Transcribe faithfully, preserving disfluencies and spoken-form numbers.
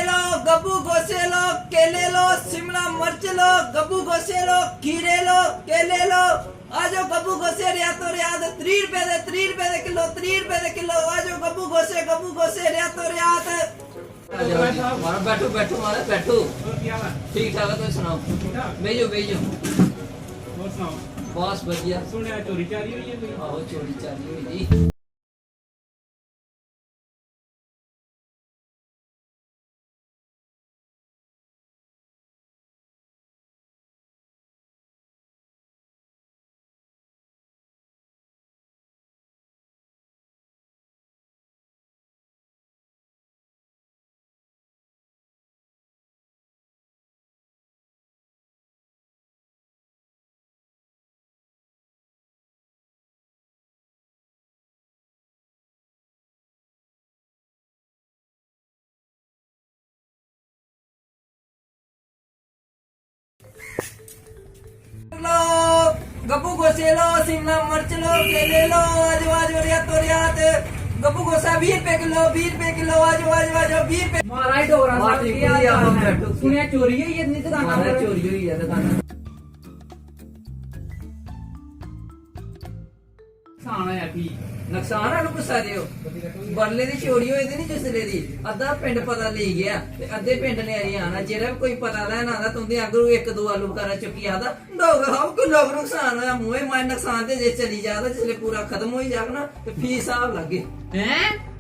लो, गब्बू गोसे लो, केले लो, शिमला मिर्च लो, गब्बू गोसे लो, खीरे लो, केले लो। आ जाओ गब्बू गोसे, रियातो रियात, त्रीह रुपए दे, त्रीह रुपए दे किलो, त्रीह रुपए दे किलो। आ जाओ गब्बू गोसे, गब्बू गोसे, रियातो रियात। आ जाओ जी। मारा बैठो, बैठो, मारा बैठो। ठीक ठाक है, तुम सुनाओ? बेहियो, बेहियो। बस बढ़िया। सुने चोरी चारी हुई है कोई? आहो, चोरी चारी हुई जी। लो, गब्बू गोसे लो, शिमला मिर्च लो, केले लो, आजो आजो रियातो रियात। गब्बू गोसा बीह रुपए किलो, बीह रुपए किलो, आजो आजो आजो बीह रुपए। महाराज डोगरा साहब, केह् हाल चाल ऐ? सुनेआ चोरी होई ऐ इतनी दुकाना पर। चोरी होई ऐ दुकाना। नुकसान होया फ्ही। नुकसान आलू गुस्सा दे ओ। बडले दी चोरी होई दी नी जिसले दी, अद्धा पिंड पता लेई गेआ ते अद्धे पिंड ने अजें आना। जेह्ड़ा बी कोई पता लैन आंदा, तुंदे आंगरू इक दो आलू बगैरा चुक्की आखदा, "डोगरा साहब, किन्ना नुकसान होया।" मूंहे माए नुकसान ते जे चली जा, ते जिसले पूरा खत्म होई जाग ना, ते फ्ही स्हाब लागे। हैं?